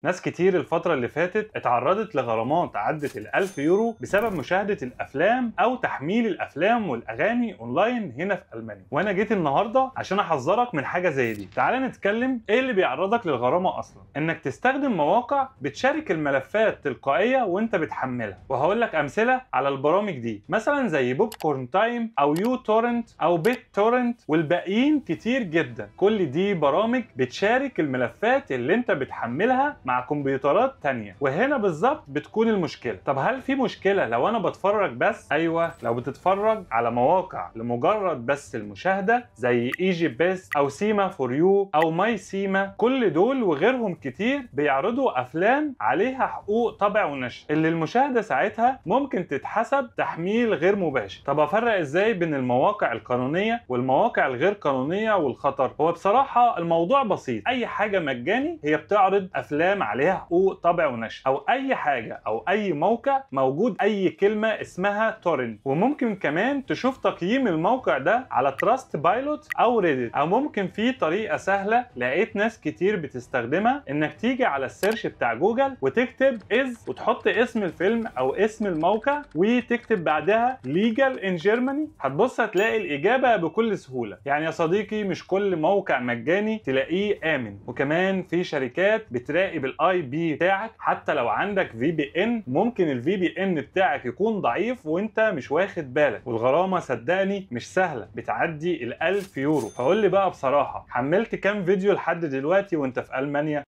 ناس كتير الفترة اللي فاتت اتعرضت لغرامات عدت 1000 يورو بسبب مشاهدة الأفلام أو تحميل الأفلام والأغاني أونلاين هنا في ألمانيا، وأنا جيت النهاردة عشان أحذرك من حاجة زي دي. تعال نتكلم إيه اللي بيعرضك للغرامة أصلا. إنك تستخدم مواقع بتشارك الملفات تلقائية وأنت بتحملها، وهقول لك أمثلة على البرامج دي، مثلا زي Popcorn Time أو uTorrent أو BitTorrent والباقيين كتير جدا. كل دي برامج بتشارك الملفات اللي أنت بتحملها مع كمبيوترات تانية، وهنا بالظبط بتكون المشكلة. طب هل في مشكلة لو أنا بتفرج بس؟ أيوة، لو بتتفرج على مواقع لمجرد بس المشاهدة زي EgyBest أو Cinema4You أو myCinema، كل دول وغيرهم كتير بيعرضوا أفلام عليها حقوق طبع ونشر، اللي المشاهدة ساعتها ممكن تتحسب تحميل غير مباشر. طب أفرق إزاي بين المواقع القانونية والمواقع الغير قانونية والخطر؟ هو بصراحة الموضوع بسيط، أي حاجة مجاني هي بتعرض أفلام عليها حقوق طبع ونشر، او اي حاجة او اي موقع موجود اي كلمة اسمها torrent. وممكن كمان تشوف تقييم الموقع ده على Trustpilot او Reddit، او ممكن في طريقه سهلة لقيت ناس كتير بتستخدمها، انك تيجي على ال search بتاع جوجل وتكتب is وتحط اسم الفيلم او اسم الموقع وتكتب بعدها legal in Germany، هتبص هتلاقي الاجابة بكل سهوله. يعني يا صديقي مش كل موقع مجاني تلاقيه امن، وكمان في شركات بتراقب ال IP بتاعك حتى لو عندك VPN، ممكن ال VPN بتاعك يكون ضعيف وانت مش واخد بالك، والغرامه صدقني مش سهله، بتعدي ال 1000 يورو. فقول لي بقى بصراحه، حملت كام فيديو لحد دلوقتي وانت في المانيا؟